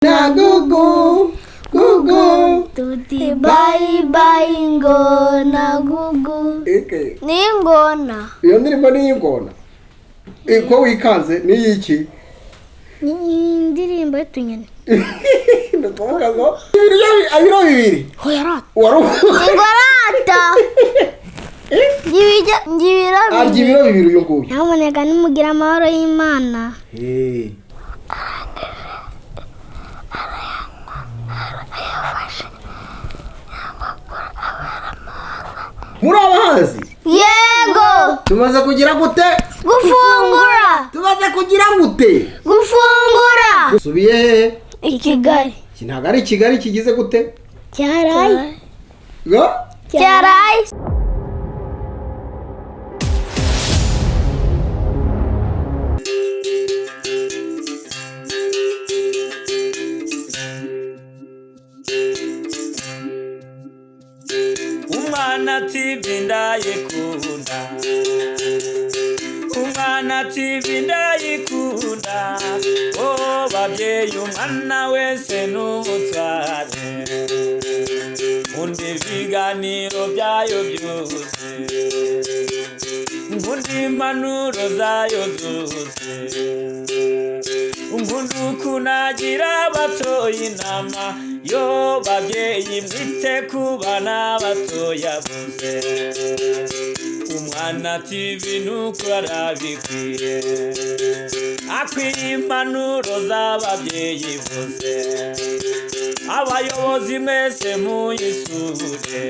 Na gugu gugu tuti bayi bayi ngona gugu. Eke. Ni ingona. Iyo ndirimbo ni iy'ingona. Ko wikanze ni iy'iki? Ni indirimbo y'utunyoni. Ni ukuvuga ngo ibiro 2. Hoya rata. Wari Ingorata. Ngibiro arya 2. ibiro 2 uyu nguyu. Nyamuneka nimugire amahoro y'Imana. Muri abahanzi? Yego. Tumaze kugira gute? Gufungura. Tumaze kugira gute? Gufungura. Usubiye hehe? I Kigali. Iki ntabwo ari Kigali kigize gute? Cyaraye. Ngo? Cyaraye. Umwana TV ndayikunda, Umwana TV ndayikunda, oh babyeyi umwana wese n'ubutware, undi biganiro byayo byose, undi impanuro zayo zose, undi ukunagira abatoye inama, yo babyeyi mwite ku bana batoya bose. Umwana TV nuko arabikwiye, akwiye impanuro z'ababyeyi bose. Abayobozi mwese muyisure,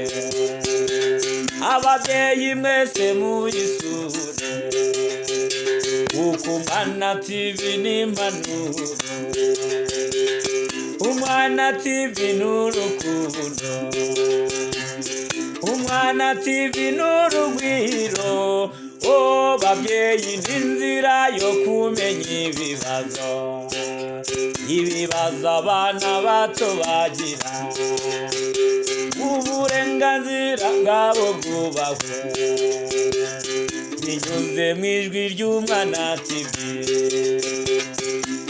ababyeyi mwese muyisure, kuko Umwana TV ni impanuro, Umwana TV ni urukundo, Umwana TV ni urugwiro, oh babyeyi ni inzira yo kumenya ibibazo, ibibazo abana bato bagira, uburenganzira bwabo bwubahwe, binyuze mu ijwi ry'Umwana TV.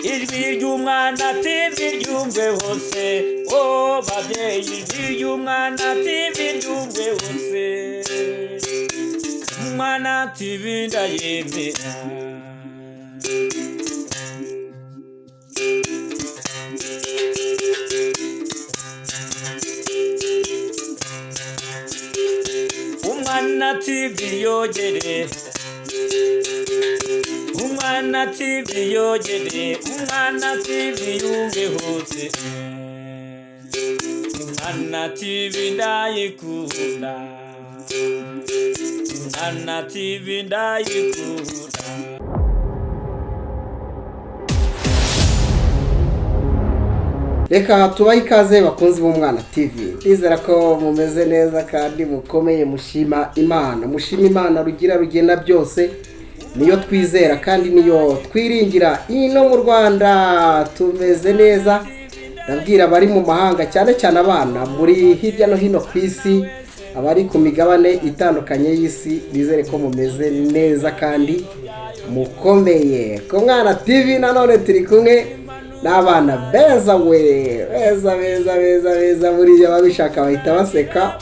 Ijwi ry'Umwana TV ryumve hose, oh babyeyi ijwi ry'Umwana TV ryumve hose. Umwana TV ndayemera. Umwana TV yogere, Umwana TV yogere, Umwana TV yumve hose. Umwana TV ndayikunda, Umwana TV ndayikunda. Reka tubahe ikaze bakunzi b'Umwana TV. Ndizera ko mumeze neza kandi mukomeye, mushima Imana. Mushima Imana rugira rugena byose, niyo twizera kandi niyo twiringira. Ino mu Rwanda tumeze neza. Ndabwira abari mu mahanga cyane cyane abana muri hirya no hino ku isi, abari ku migabane itandukanye y'isi, bizere ko mumeze neza kandi mukomeye. Ku Mwana TV nanone turi kumwe n'abana beza we, beza beza beza beza, buriya babishaka bahita baseka,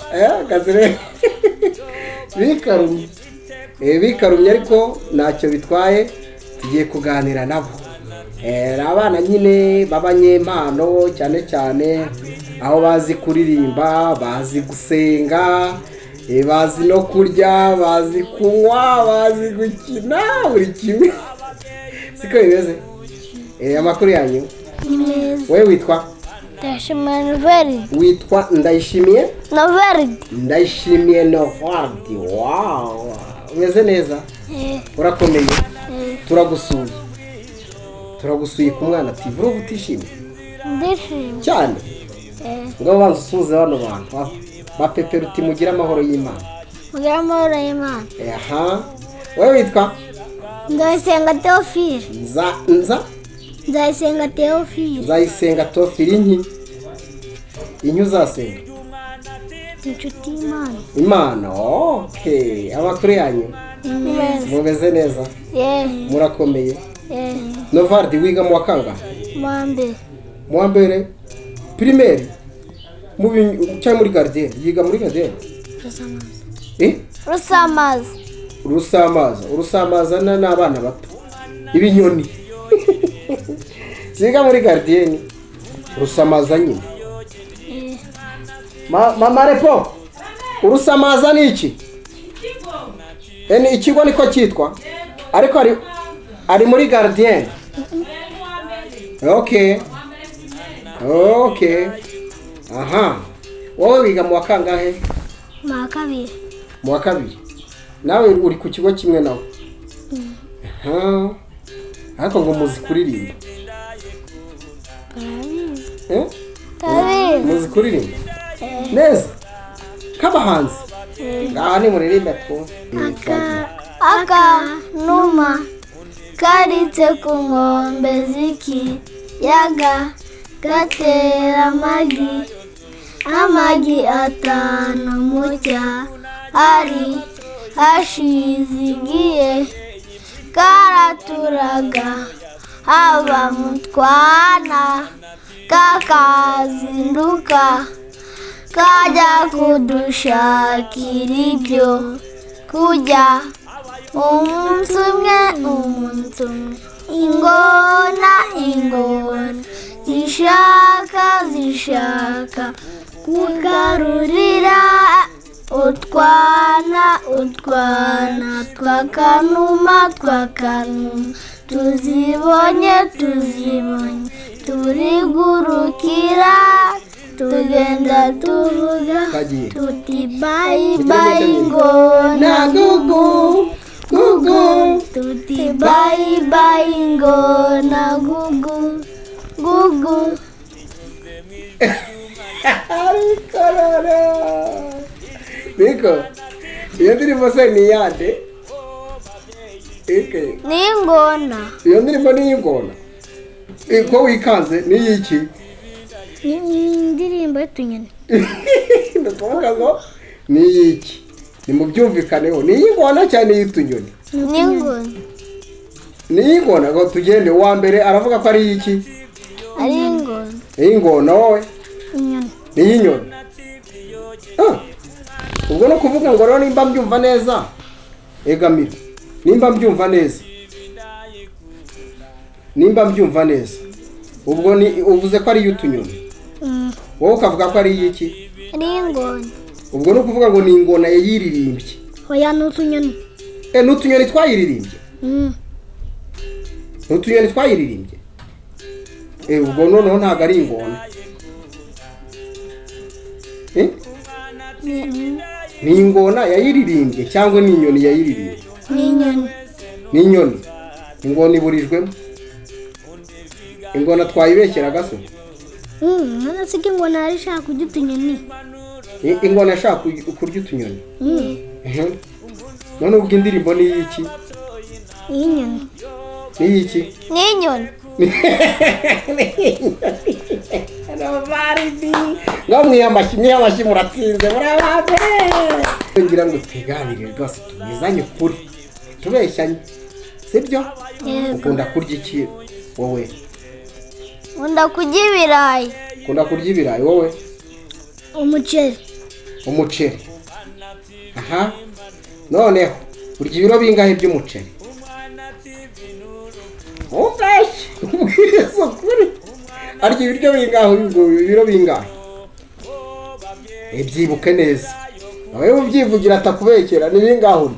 bikarumye. Bikarumye ariko ntacyo bitwaye, tugiye kuganira nabo. Abana nyine b'abanyempano cyane cyane aho bazi kuririmba, bazi gusenga, bazi no kurya, bazi kunywa, bazi gukina, buri kimwe. Siko bimeze? Amakuru yanyu? Ni meza. Wewe witwa? Ndayishimiye Novardi. Witwa Ndayishimiye? Novardi. Ndayishimiye Novardi. Wow. Umeze neza? Urakomeye? Turagusuye. Turagusuye ku Mwana TV. Urumva utishimye? Ndishimye. Cyane. Ngo banza usuhuze bano bantu. Bapepera uti mugire amahoro y'Imana. Mugire amahoro y'Imana. Aha. Wewe witwa? Nzayisenga Theophile. Nza? Nzayisenga Theophile. Nzayisenga Theophile inki? Inki uzasenga? Inshuti y'Imana. Imana. Okay. Amakuru yanyu? Mumeze neza? Murakomeye? Novardi wiga mu wa kangahe? Mu wa mbere. Mu wa mbere primaire cyangwa muri gardienne? Yiga muri gardienne? Rusamaza. Eh? Rusamaza. Urusamaza, urusamaza n'abana bato, ibinyoni ziga muri gardienne, urusamaza nyine. Mama repo, urusamaza ni iki? Ni ikigo, niko cyitwa, ariko ari muri gardienne. Okay, aha. Wowe wiga mu wa kangahe? Mu wa kabiri. Mu wa kabiri. Nawe uri ku kigo kimwe nawe? Aha. Ariko ngo muzi kuririmba? Turabizi. Eh? Turabizi. Muzi kuririmba neza k'abahanzi? Ngaha nimuririmbe twumve. Akanuma karitse ku nkombe z'ikiyaga, gatera amagi, amagi 5 mu cyari. Hashize igihe karaturaga, haba mu twana, kakazinduka kajya kudushakira ibyo kurya. Umunsi umwe, umunsi umwe, ingona, ingona zishaka, zishaka kugarurira utwana, utwana twakanuma, twakanuma. Tuzibonye, tuzibonye, turigurukira, tugenda tuvuga Kagiye. tuti bye bye ingona, Na gugu gugu. Tuti bye bye ingona, gugu gugu. Ariko rero niko iyo ndirimbo se ni iyande? Ike. Ni ingona. Iyo ndirimbo ni iy'ingona? Ko wikanze, ni iy'iki? Ni indirimbo y'utunyoni. Ni ukuvuga ngo ni iy'iki? Nimubyumvikaneho, ni iy'ingona cyangwa ni iy'utunyoni? Ni ingona. Ni iy'ingona. Ngo tugende, uwa mbere aravuga ko ari iy'iki? Ari ingona. Iy'ingona. Wowe? Inyoni. Ni iy'inyoni. Ubwo ni ukuvuga ngo rero nimba mbyumva neza, egamira, nimba mbyumva neza, nimba mbyumva neza, ubwo ni uvuze ko ari iy'utunyoni, wowe ukavuga ko ari iy'iki? Ari ingona. Ubwo ni ukuvuga ngo ni ingona yayiririmbye? Oya, ni utunyoni. Ni utunyoni twayiririmbye? Ni utunyoni twayiririmbye. Ubwo noneho ntabwo ari ingona. Ni ingona yayiririmbye cyangwa ni inyoni yayiririmbye? Ni inyoni. Ni inyoni. Ingona iburijwemo. Ingona twayibeshyeraga se? None se ko ingona yari ishaka kurya utunyoni? Ingona yashaka kurya utunyoni. None ubwo indirimbo ni iy'iki? Ni inyoni. Ni iy'iki? Ni inyoni. Ngaho mwihe amashyi, mwihe amashyi, muratsinze, murabanze. Ngira ngo tuganire rwose, tubwizanye ukuri, tubeshyanye, sibyo? Yego. Ukunda kurya iki wowe? Nkunda kurya ibirayi. Ukunda kurya ibirayi. Wowe? Umuceri. Umuceri. Aha, noneho urya ibiro bingahe by'umuceri? Ubeshye, ubwiza ukuri. Arya ibiryo bingahe uyu nguyu? Ibiro bingahe? Ibyibuke neza, nawe ubyivugira atakubekera. Ni bingahe urya?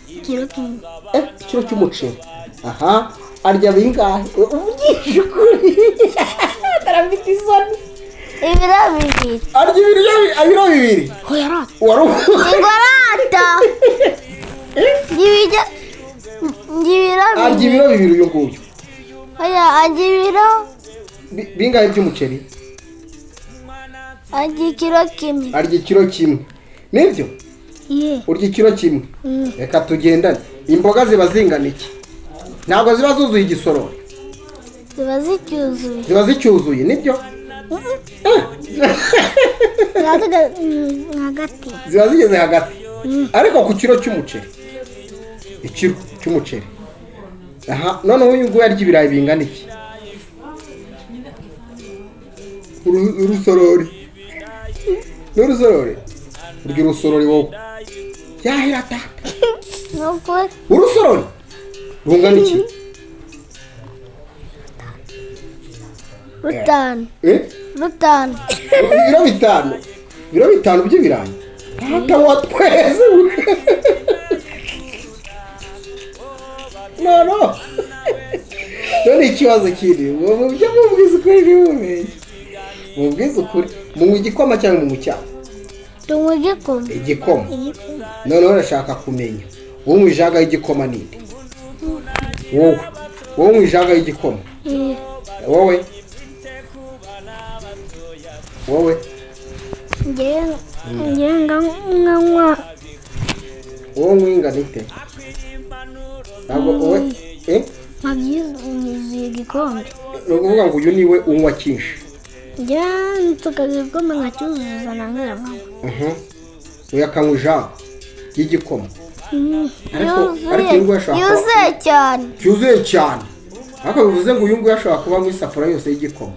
Ikiro kimwe. Ikiro cy'umuceri. Aha, arya bingahe? Uvugisha ukuri, tarafite isoni. Ibiro 2. Arya ibiro 2. Oya rata. Wari Ingorata. Ibiryo ibiro Arya 2. ibiro 2 uyu nguyu. Oya, arya ibiro Bingahe by'umuceri? Arya ikiro kimwe. Arya ikiro kimwe, nibyo? Ye. Urya ikiro kimwe. Reka tugendane. Imboga ziba zingana iki? Ntabwo ziba zuzuye igisorori? Ziba zicyuzuye. Ziba zicyuzuye, nibyo? Ziba zigeze hagati. Ziba zigeze hagati. Ariko ku kiro cy'umuceri, ikiro cy'umuceri. Aha, noneho uyu nguyu arya ibirayi bingana iki? Urusorori ni urusorori, urya urusorori wowe yahera tata. Nukuri. Urusorori rungana iki? 5. Eh? 5. Ibiro 5, ibiro 5 by'ibirayi tata wa twese. No no, none ikibazo kiri mu byo mubwiza ukuri ntimumenye, mubwiza ukuri, munywa igikoma cyangwa mu cyayi? Tunywa igikoma. Igikoma. Noneho urashaka kumenya unywa ijaga y'igikoma ninde? Wowe wowe unywa ijaga y'igikoma? Wowe wowe Ngewe nkanywa. Wowe unywa ingano ite? Ntabwo wowe Nkabyuzuye igikombe. Ni ukuvuga ngo uyu niwe unywa cyinshi. Ngewe nsuka igikombe nkacyuzuza nangira nkanywa. Uyu akanywa ijaga y'igikoma. Ariko uyu nguyu ashobora kuba Yuzuye cyane. Cyuzuye cyane. Ariko bivuze ngo uyu nguyu ashobora kuba anywa isafuriya yose y'igikoma.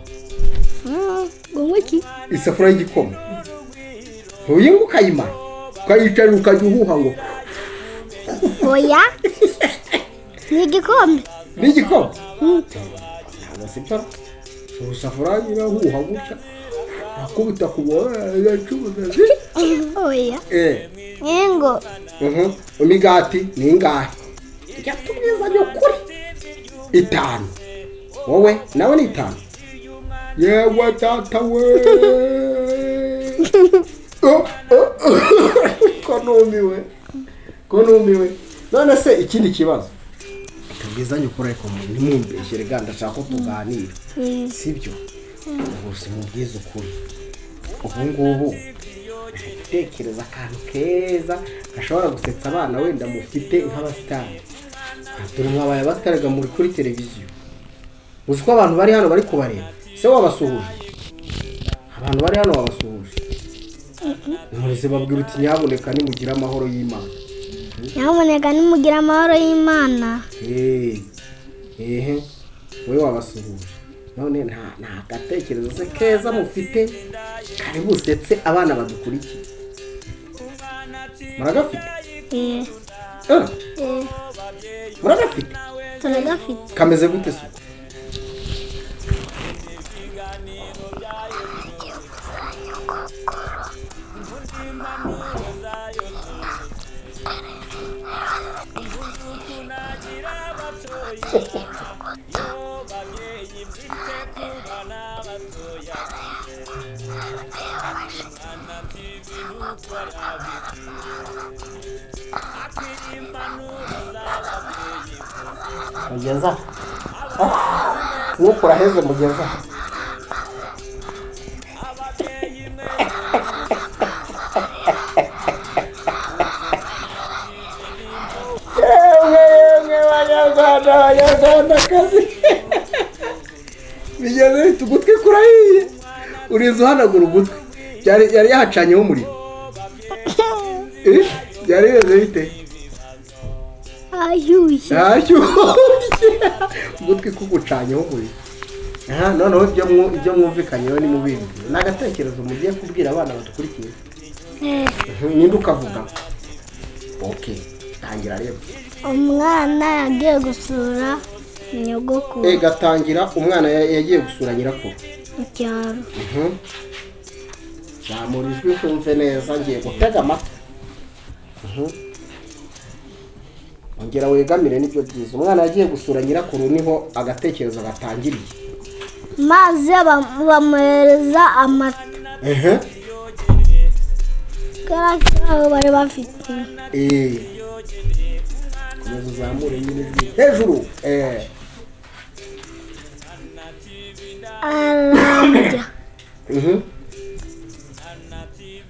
Ngo iki? Isafuriya y'igikoma. Uyu nguyu ukayimara ukayicara ukajya uhuha ngo Oya. Ni igikombe. Ni igikombe? Ntabwo si byo. Isafuriya irahuha gutya akubita ku yacuruza. Oya. Ingo. Imigati ni ingahe? Tujya tubwizanya ukuri. 5. Wowe nawe ni 5. Yewe tata we. Ko numiwe. Ko numiwe. None se ikindi kibazo. Tubwizanye ukuri ariko ntimumbeshyere ga, ndashaka ko tuganira. Sibyo? Ubwo mubwize ukuri. Ubu ngubu gutekereza akantu keza gashobora gusetsa abana wenda mufite nk'abasitari. Dore mwabaye abasitari muri kuri televiziyo. Uzi ko abantu bari hano bari kubareba. Se wabasuhuje? Abantu bari hano wabasuhuje? None babwira uti nyaboneka nimugira amahoro y'Imana. Nyaboneka nimugira amahoro y'Imana. Wowe wabasuhuje. None nta gatekerezo se keza mufite kari busetse abana badukurikiye? Muragafite? Muragafite? Turagafite. Kameze gute se? Mugenza mwuka uraheze mugenza. Yemwe banyarwanda banyarwandakazi, bigeze bite? Ugutwi kurahiye, urinze uhanagura ugutwi. Yari yahacanyeho umuriro. Byari bimeze bite? Ashyushye. Ugutwi kugucanyeho umuriro. Noneho ibyo mwumvikanyeho ni mubindi. Ni agatekerezo mugiye kubwira abana badukurikiye. Ninde ukavuga? Okay, tangira rero. Umwana yagiye gusura nyogokuru. Gatangira umwana yagiye gusura nyirakuru mu cyaro. Zamura ijwi kumve neza, ngiye gutega amatwi. Ongera wegamire nibyo byiza. Umwana yagiye gusura nyirakuru niho agatekerezo gatangiriye. Maze bamuhereza amata. Kariya bari bafite. Komeza uzamure nyine ijwi hejuru. Ararya.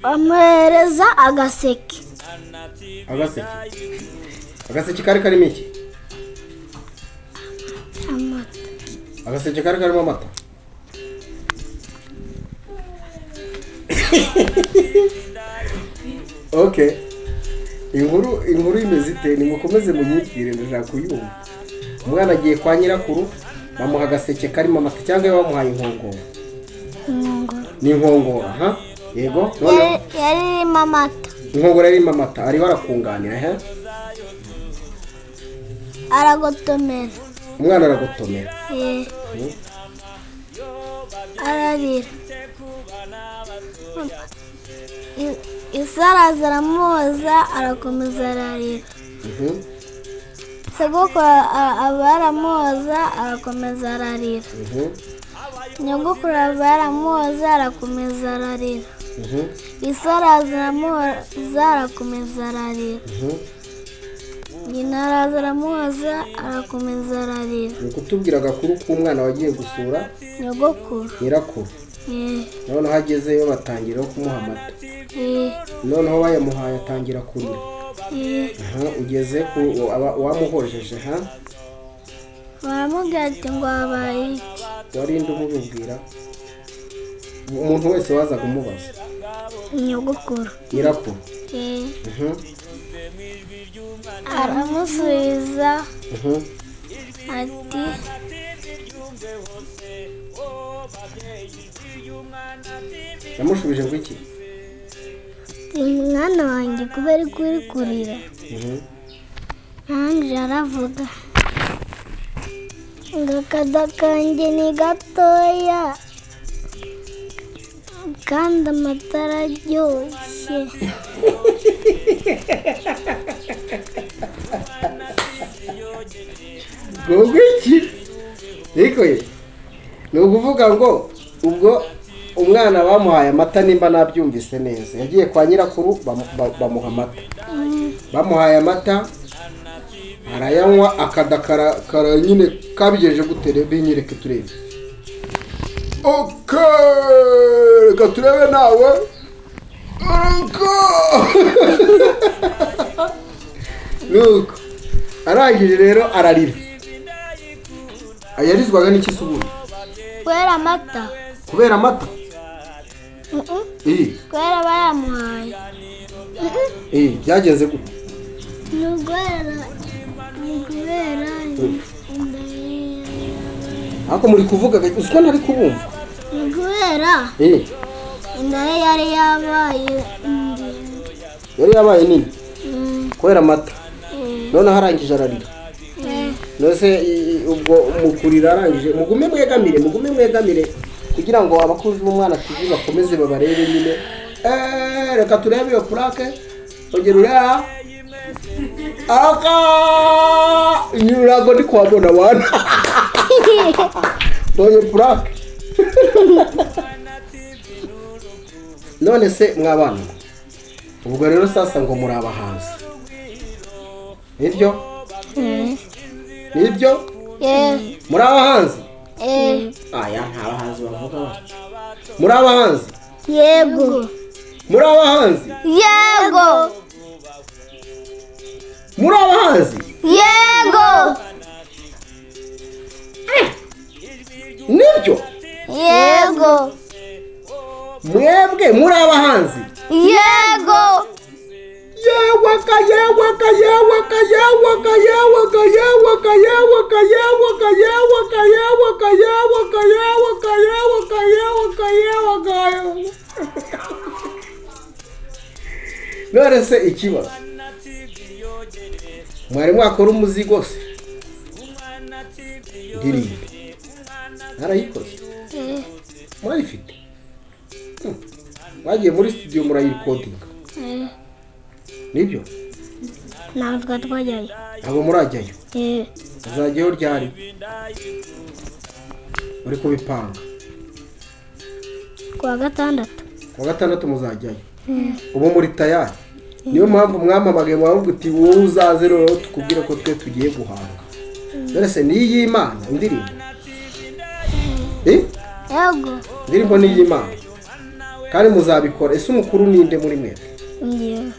Bamuhereza agaseke. Agaseke. Agaseke kari karimo iki? Amata. Agaseke kari karimo amata. Okay. Inkuru imeze ite? Nimukomeze munyibwire ndashaka kuyumva. Umwana agiye kwa nyirakuru bamuha agaseke karimo amata cyangwa bamuhaye inkongoro. Ni inkongoro, aha, yego. Noneho Yari irimo amata. Inkongoro yarimo amata, ariho arakunganira, aha. Aragotomera. Umwana aragotomera. Eh. Ararira. Ise araza aramuhoza, arakomeza ararira. Sogokuru aba aramuhoza, arakomeza ararira. Nyogokuru aba aramuhoza, arakomeza ararira. Ise araza aramuhoza, arakomeza ararira. Nyina araza aramuhoza, arakomeza ararira. Ni ukutubwira agakuru k'umwana wagiye gusura nyogokuru. Nyirakuru. Eh. Noneho agezeyo batangira kumuha amata. Eh. Noneho bayamuhaye atangira kurira. Eh. Aha, ugeze ku wamuhojeje ha? Baramubwira ati ngo habaye iki? Warinde umubibwira umuntu wese wazaga umubaza. Nyogokuru. Nyirakuru. Eh. Aramusubiza ati Yamushubije ngo iki? Mwana wanjye, kubera ko uri kurira. Arangije aravuga ngo akada kanjye ni gatoya kandi amata araryoshye. Ngo iki? Ariko ye, ni ukuvuga ngo ubwo umwana bamuhaye amata, nimba nabyumvise neza, yagiye kwa nyirakuru bamuha amata. Bamuhaye amata arayanywa, akada kara nyine kabigejeje gute? Binyereke turebe. Okay, reka turebe nawe. Nuko arangije rero ararira. Yarizwaga n'iki se ubundi? Kubera amata. Kubera amata? Kubera bayamuhaye. Byagenze gute? Ni ukubera inda. Ariko muri kuvuga uziko ntari kubumva. Ni ukubera inda ye yari yabaye ndende. Yari yabaye nini? Kubera amata. Noneho arangije ararira. Nose ubwo mukurira arangije, mugume mwegamire, mugume mwegamire kugira ngo abakunzi b'Umwana TV bakomeze babarebe nyine. Reka turebe iyo plaque. Ongera ureba. Aka nyurago ndi kuhabona wana. Mbonye plaque. None se mwabana, ubwo rero sasa ngo muri abahanzi, nibyo? Nibyo? Muri abahanzi? Aya nta bahanzi bavuga batyo. Muri abahanzi? Yego. Muri abahanzi? Yego. Muri abahanzi? Yego. Nibyo? Yego. Mwebwe muri abahanzi? Yego. Yewaka yewaka yewaka yewaka yewaka yewaka yewaka yewaka yewaka yewaka yewaka yewaka yewaka yewaka yewaka. None se ikibazo, mwari mwakora umuzigo se? Ndirimbe narayikoze, murayifite? Mwagiye muri studio murayikodinga? Nibyo? Ntabwo twajyayo. Ntabwo murajyayo? Muzajyayo ryari? Uri kubipanga? Kuwa gatandatu. Kuwa gatandatu muzajyayo? Ubu muri tayari? Niyo mpamvu mwamamagaye mwavuga uti wowe uzaze rero tukubwire ko twe tugiye guhanga. Dore se ni iy'Imana indirimbo? Yego. Indirimbo ni iy'Imana kandi muzabikora. Ese umukuru ninde muri mwebwe? Njyewe.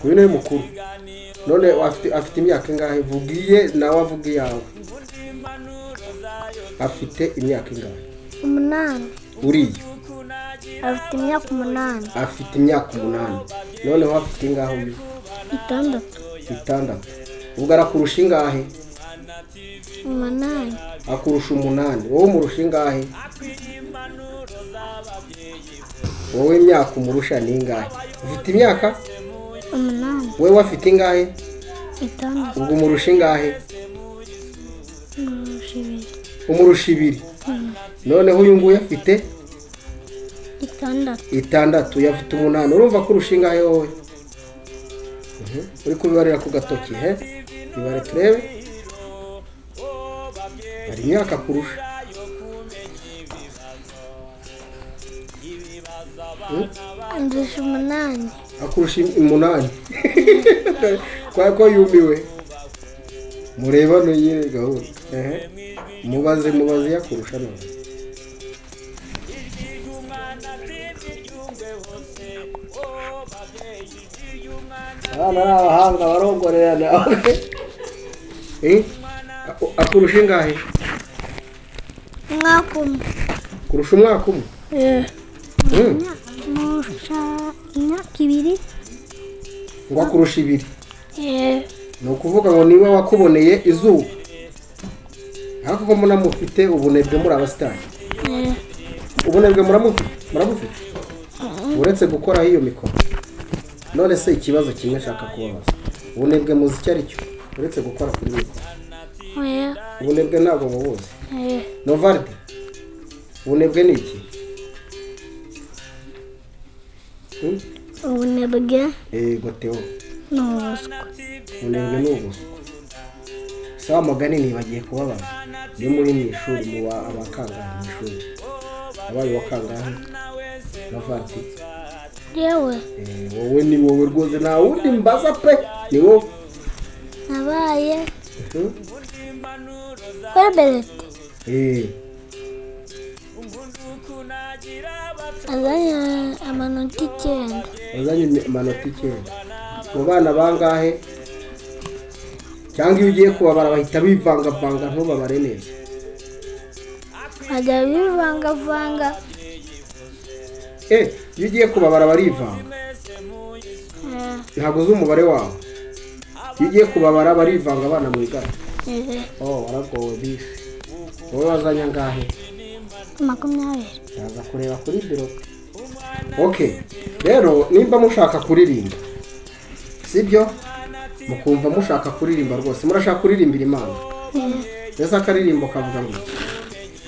Uyu niwe mukuru. None afite imyaka ingahe? Vugiye nawe avuga iyawe. Afite imyaka ingahe? 8. Uriya afite imyaka 8. Afite imyaka 8. Noneho afite ingahe uyu? 6. 6. Ubwo arakurusha ingahe? 8. Akurusha 8. Wowe umurusha ingahe? Wowe imyaka umurusha ni ingahe? Ufite imyaka 8. Wowe afite ingahe? 6. Ubwo umurusha ingahe? Umurusha 2. Umurusha 2. Noneho uyu nguyu afite 6. 6, uyu afite 8. Urumva ko urusha ingahe wowe? Uri kubibarira ku gatoki he? Ibare turebe. Hari imyaka kurusha. Andusha 8. Akurusha 8. Kwa ko yumiwe. Mureba nyine gahunda. Mubaze yakurusha none. Abana ni abahanga barongorerana. Akurusha ingahe? Umwaka umwe. Kurusha umwaka umwe? Murusha imyaka 2. Ngo akurusha 2. Ni ukuvuga ngo niwe wakuboneye izuba. Ariko ko munamufite ubunebwe muri abasitari. Ubunebwe muramufite? Uretse gukoraho iyo mikoro. None se ikibazo kimwe nshaka kubabaza. Ubunebwe muzi icyo ari cyo? Uretse gukora kuri mikoro. Ubunebwe ntabwo mubuzi. Novarde, ubunebwe ni iki? Ubunebwe Yego Theo. Ni ubuswa. Ubunebwe ni ubuswa. Sawa mugani nibagiye kubabaza. Iyo muri mu ishuri muba abakangahe mu ishuri? Abaye wakangahe? Novarde. Yewe. Wowe ni wowe rwose nta wundi mbaza pe. Ni wowe. Nabaye. Berberete. Azanye amanota 9. Azanye amanota 9. Mu bana bangahe? Cyangwa iyo ugiye kubabara bahita bivangavanga ntubabare neza. Bajya bivangavanga. Iyo ugiye kubabara barivanga. Ntabwo uzi umubare wawe. Iyo ugiye kubabara barivanga abana mu igare. Waragowe bisi. Wowe wazanye angahe? 20. Ndaza kureba kuri biro. Okay. Rero nimba mushaka kuririmba, sibyo? Mukumva mushaka kuririmba rwose, murashaka kuririmbira Imana. Mbese akaririmbo kavuga ngo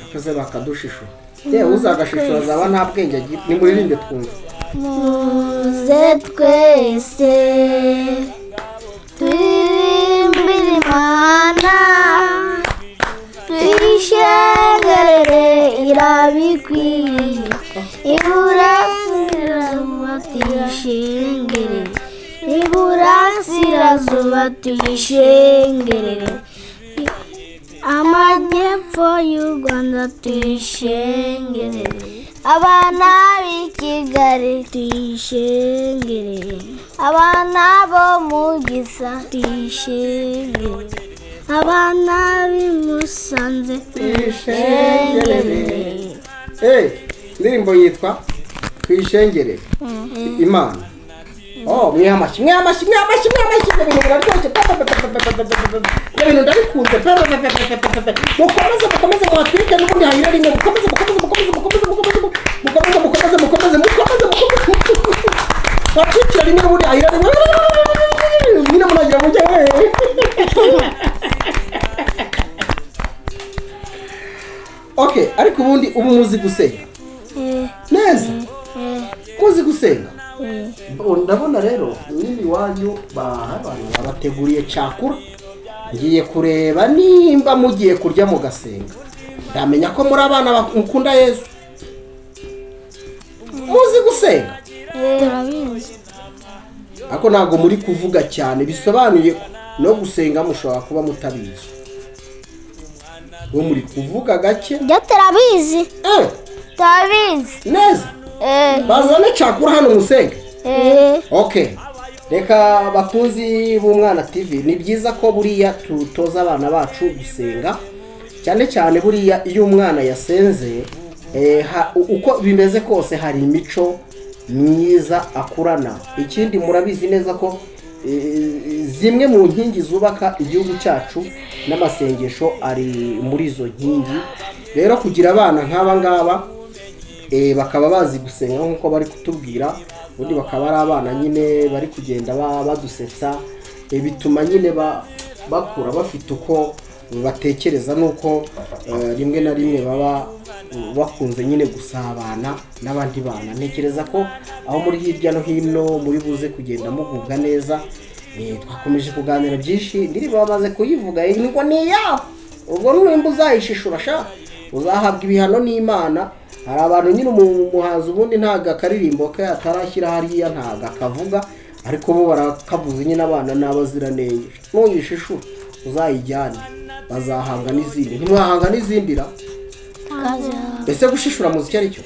akaze bakadushishura. Yewe uzagashishura azaba nta bwenge agira. Nimuririmbe twumve. Muze twese turirimbire Imana, tuyishengerere irabikwiye, iburasirazuba tuyishengerere, iburasirazuba tuyishengerere, amajyepfo y'u Rwanda tuyishengerere, abana b'i Kigali tuyishengerere, abana bo mu Gisa tuyishengerere, abana b'i Musanze tuyishengerere. Indirimbo yitwa Tuyishengerere Imana. Mwamashyi mwamashyi mwamashyi mwamashyi, ibintu biraryoshye, ibintu ndabikunze. Mukomeze mukomeze muhatwike n'ubundi hayira rimwe. Mukomeze mukomeze mukomeze mukomeze mukomeze mukomeze mukomeze mukomeze mukomeze mukomeze hatwikira rimwe n'ubundi hayira rimwe. Nyine munagira mujye. Okay, ariko ubundi ubu muzi gusenga neza? Muzi gusenga? Ndabona rero nyine iwanyu abantu babateguriye cakura. Ngiye kureba nimba mugiye kurya mugasenga. Ndamenya ko muri abana mukunda Yesu. Muzi gusenga? Turabizi. Ariko ntabwo muri kuvuga cyane, bisobanuye no gusenga mushobora kuba mutabizi. Bo muri kuvuga gake. Byo turabizi. Turabizi. Neza. Bazane cakura hano musenge. Okay. Reka bakunzi b'Umwana TV, ni byiza ko buriya tutoza abana bacu gusenga. Cyane cyane buriya iyo umwana yasenze, uko bimeze kose hari imico myiza akurana. Ikindi murabizi neza ko zimwe mu nkingi zubaka igihugu cyacu n'amasengesho ari muri izo nkingi. Rero kugira abana nk'aba ngaba Bakaba bazi gusenga nk'uko bari kutubwira, ubundi bakaba ari abana nyine bari kugenda badusetsa. Bituma nyine bakura bafite uko batekereza n'uko rimwe na rimwe baba bakunze nyine gusabana n'abandi bana. Ntekereza ko aho muri hirya no hino muri buze kugenda mugubwa neza. Twakomeje kuganira byinshi, indirimbo bamaze kuyivuga, ngo ni iyabo. Ubwo nimba uzayishishura sha uzahabwa ibihano n'Imana. Hari abantu nyine umuhanzi ubundi ntabwo akaririmbo ke atarashyira hariya ntabwo akavuga, ariko bo barakavuze nyine. Abana n'abaziranenge, nuyishishura uzayijyane bazahanga n'izindi. Ntimwahanga n'izindi ra? Ese gushishura muzi icyo ari cyo?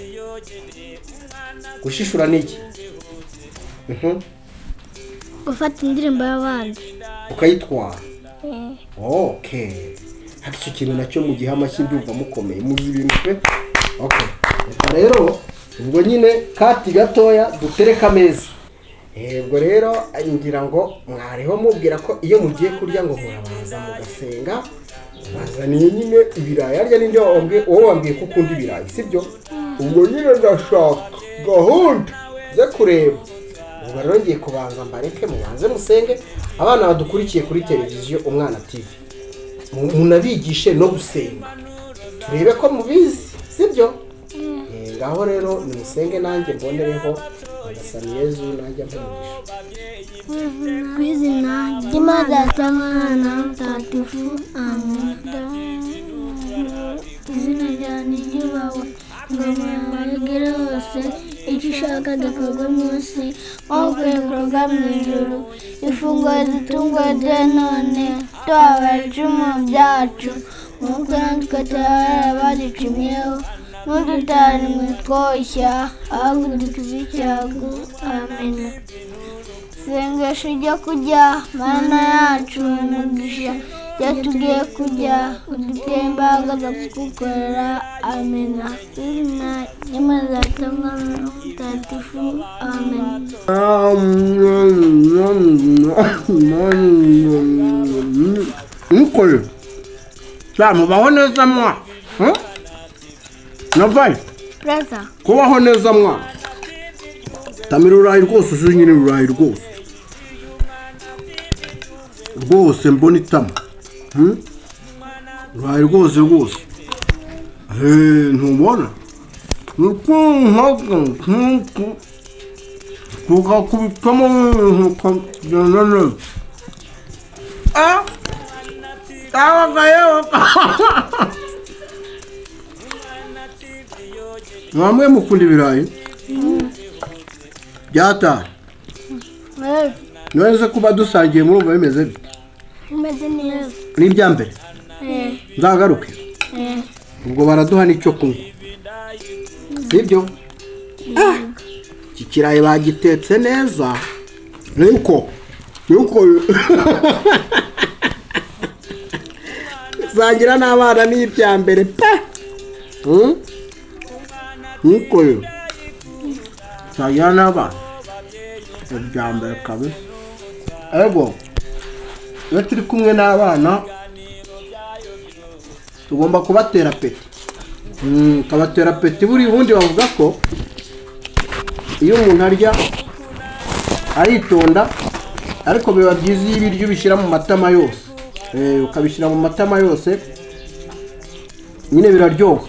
Gushishura ni iki? Gufata indirimbo y'abandi ukayitwara. Okay, ariko icyo kintu nacyo mu gihe amashyi ndumva mukomeye, muzi ibintu pe. Okay, reka rero ubwo nyine kati gatoya dutereke ameza. Ubwo rero ngira ngo mwariho mubwira ko iyo mugiye kurya ngo murabanza mugasenga. Bazaniye nyine ibirayi harya, ninde wambwiye? Wowe wambwiye ko ukunda ibirayi, sibyo? Ubwo nyine ndashaka gahunda ze kureba. Ubwo rero ngiye kubanza mbareke mubanze musenge. Abana badukurikiye kuri televiziyo Umwana TV, munabigishe no gusenga, turebe ko mubizi, sibyo? Ngaho rero nimusenge, nanjye mbonereho Nyagasani Yezu nanjye ampe umugisha. Ku izina ry'Imana Data, Mwana Mutagatifu, amen. Izina ryawe niryubahwe, ingoma yawe yogere hose, icyo ushaka gikorwe munsi nk'uko gikorwa mu ijuru. Ifunguro ridutungura duhe none, tubabarire ibicumuro byacu nk'uko natwe tubabarira abaducumuyeho, ntudutane mu bitwoshya, ahubwo udukize icyago, amen. Isengesho ryo kurya. Mana yacu, umugisha ibyo tugiye kurya, udutere imbaraga zo kugukorera, amena. Izina ry'Imana Data, Mwana Mutagatifu, amen. Nukore mubaho neza mwa navaye. Perezida. Kubaho neza mwa tamira urayi rwose, uzi nyine urayi rwose rwose, mbona itama. Urayi rwose rwose. Ntubona tukakubitamo ukagenda neza. Mwamwe mukunda ibirayi byataye none se kuba dusangiye murumva bimeze bite? Bimeze neza. Ni ibya mbere nzagaruke. Ubwo baraduha n'icyo kunywa, sibyo? Iki kirayi bagitetse neza, niko niko sangira n'abana ni ibya mbere pe. Niko sangira n'abana ibya mbere kabisa. Ego, iyo turi kumwe n'abana tugomba kubatera peti, ukabatera peti. Buriya ubundi bavuga ko iyo umuntu arya aritonda, ariko biba byiza iyo ibiryo ubishyira mu matama yose. Ukabishyira mu matama yose nyine biraryoha.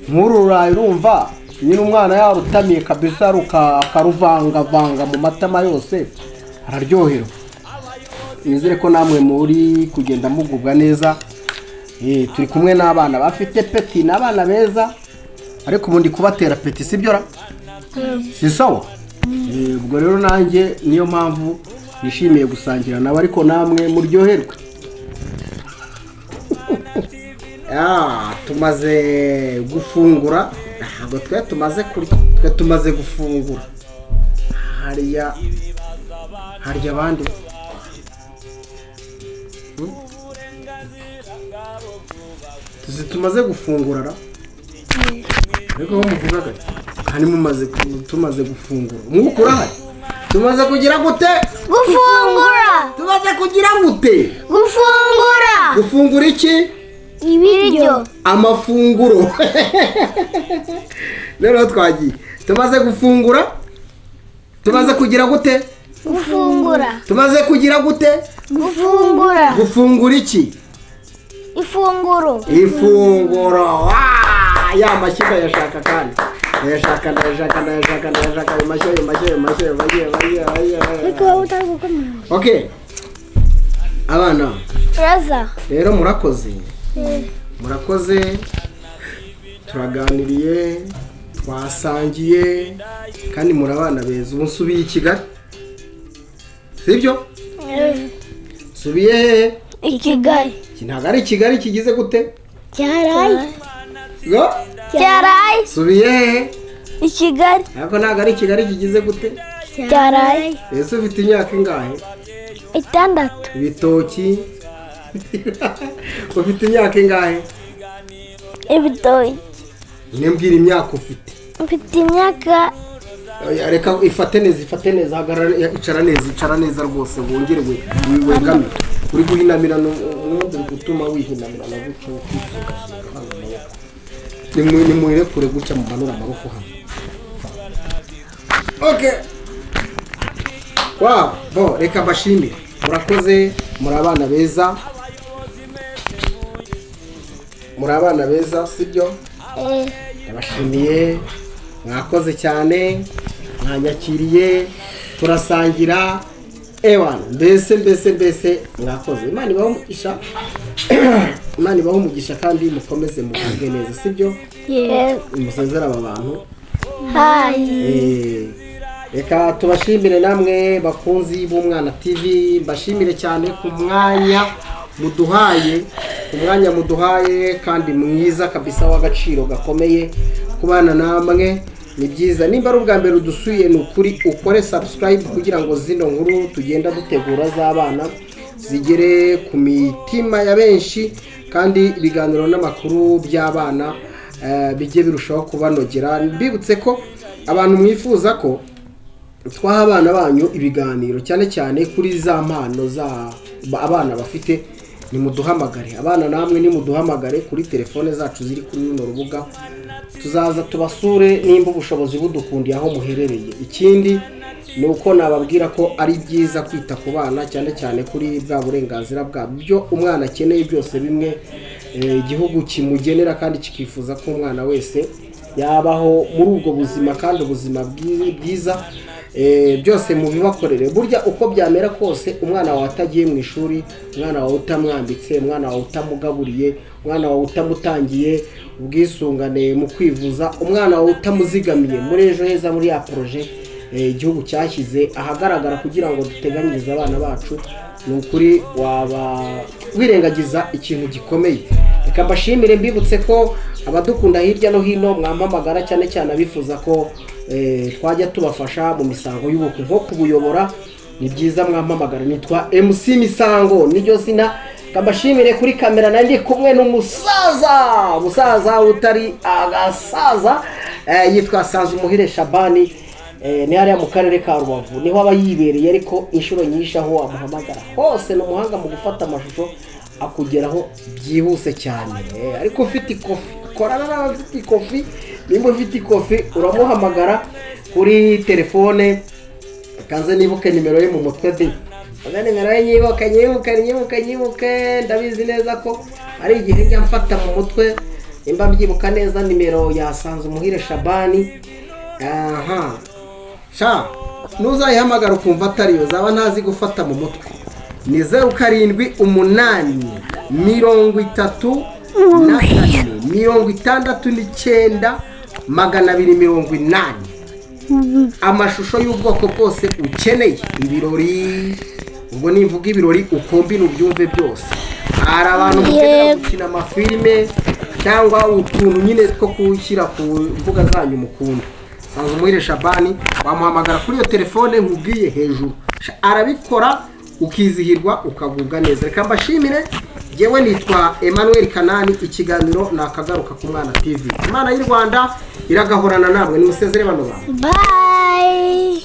Nk'uru rurayi urumva nyine umwana yarutamiye kabisa, akaruvangavanga mu matama yose, araryoherwa. Nizere ko namwe muri kugenda mugubwa neza. Turi kumwe n'abana bafite peti, ni abana beza, ariko ubundi kubatera peti sibyo ra? Si sawa? Ubwo rero nanjye niyo mpamvu nishimiye gusangira nabo, ariko namwe muryoherwe. Tumaze gufungura, ntabwo twe tumaze kurya, twe tumaze gufungura. Harya harya abandi tuzi tumaze gufungura ra? Ariko aho muvugaga kandi mumaze tumaze gufungura, umwuka urahari. Tumaze kugira gute? Gufungura. Tumaze kugira gute? Gufungura. Gufungura iki? Ibiryo. Amafunguro. Rero twagiye, tumaze gufungura, tumaze kugira gute? Gufungura. Tumaze kugira gute? Gufungura. Gufungura iki? Ifunguro. Ifunguro. Wa! Ya mashyi ndayashaka, kandi ndayashaka, ndayashaka, ndayashaka, ndayashaka. Ayo mashyi, ayo mashyi, ayo mashyi, ayo mashyi, ayo mashyi, ayo mashyi. Ariko wowe utari gukomera. Okay, abana. Uraza. Rero murakoze, murakoze. Turaganiriye, twasangiye, kandi muri abana beza. Ubu nsubiye i Kigali, sibyo? Nsubiye hehe? I Kigali. Iki ntabwo ari i Kigali kigize gute? Cyaraye. Ngo? Cyaraye. Nsubiye hehe? I Kigali. Ariko ntabwo ari i Kigali kigize gute? Cyaraye. Ese ufite imyaka ingahe? 6. Ibitoki. Ufite imyaka ingahe? Ibitoki. Nimbwira imyaka ufite. Mfite imyaka. Oya, reka ifate neza, ifate neza. Hagarara, icara neza, icara neza rwose. Wongere wegame. Uri guhinamira, n'ubundi uri gutuma wihinamira na gutyo, ukifuka hano amaboko. Nimurekure gutya, mumanure amaboko hano. Okay, wow. Bo reka mbashimire, murakoze, muri abana beza, muri abana beza, sibyo? Ndabashimiye, mwakoze cyane, mwanyakiriye turasangira. Ewana, mbese mbese mbese mwakoze. Imana ibahe umugisha, Imana ibahe umugisha, kandi mukomeze mugubwe neza, sibyo? Yego. Musezere aba bantu. Hi. Reka tubashimire namwe bakunzi b'Umwana TV. Mbashimire cyane ku mwanya muduhaye, umwanya muduhaye kandi mwiza kabisa w'agaciro gakomeye. Kubana namwe ni byiza. Nimba ari ubwa mbere udusuye, ni ukuri ukore subscribe kugira ngo zino nkuru tugenda dutegura z'abana zigere ku mitima ya benshi, kandi ibiganiro n'amakuru by'abana bijye birushaho kubanogera. Mbibutse ko abantu mwifuza ko twaha abana banyu ibiganiro, cyane cyane kuri za mpano za abana bafite, nimuduhamagare. Abana namwe nimuduhamagare kuri telefone zacu ziri kuri runo rubuga, tuzaza tubasure nimba ubushobozi budukundiye aho muherereye. Ikindi ni uko nababwira ko ari byiza kwita ku bana, cyane cyane kuri bwa burenganzira bwabo. Ibyo umwana akeneye byose, bimwe igihugu kimugenera, kandi kikifuza ko umwana wese yabaho muri ubwo buzima, kandi ubuzima bwiza, byose mubibakorere. Burya uko byamera kose, umwana wawe atagiye mu ishuri, umwana wawe utamwambitse, umwana wawe utamugaburiye, umwana wawe utamutangiye ubwisungane mu kwivuza, umwana wawe utamuzigamiye muri Ejo Heza, muri ya projet igihugu cyashyize ahagaragara kugira ngo duteganyirize abana bacu, ni ukuri waba wirengagiza ikintu gikomeye. Reka mbashimire, mbibutse ko abadukunda hirya no hino mwampamagara, cyane cyane abifuza ko twajya tubafasha mu misango y'ubukwe, nko kubuyobora. Ni byiza, mwampamagara. Nitwa MC Misango, niryo zina. Reka mbashimire. Kuri kamera nari ndi kumwe n'umusaza, umusaza utari agasaza, yitwa Sanzumuhire Shabani. Ni hariya mu karere ka Rubavu niho aba yibereye, ariko inshuro nyinshi aho wamuhamagara hose ni umuhanga mu gufata amashusho, akugeraho byihuse cyane. Ariko ufite ikofi, korana n'abafite ikofi. Nimba ufite ikofi uramuhamagara kuri telefone. Kanze nibuke nimero ye mu mutwe de, kaze nimero ye nyibuke, nyibuke, nyibuke, nyibuke. Ndabizi neza ko ari igihe njya mfata mu mutwe. Nimba mbyibuka neza, nimero yasanze Umuhire Shabani. Aha sha, nuzayihamagara ukumva atariyo, zaba ntazi gufata mu mutwe. Ni 0783469280. Amashusho y'ubwoko bwose ukeneye, ibirori, ubwo nimvuga ibirori ukombine ubyumve byose. Hari abantu mukenera Yego. gukina amafilime cyangwa utuntu nyine two gushyira ku mbuga zanyu mukunda, Sanzumuhire Shabani wamuhamagara kuri iyo telefone nkubwiye hejuru. Arabikora ukizihirwa, ukagubwa neza. Reka mbashimire. Njyewe nitwa Emmanuel Kanani. Ikiganiro ni Akagaruka ku Mwana TV. Imana y'u Rwanda iragahorana namwe. Nimusezere bano bantu. Bye.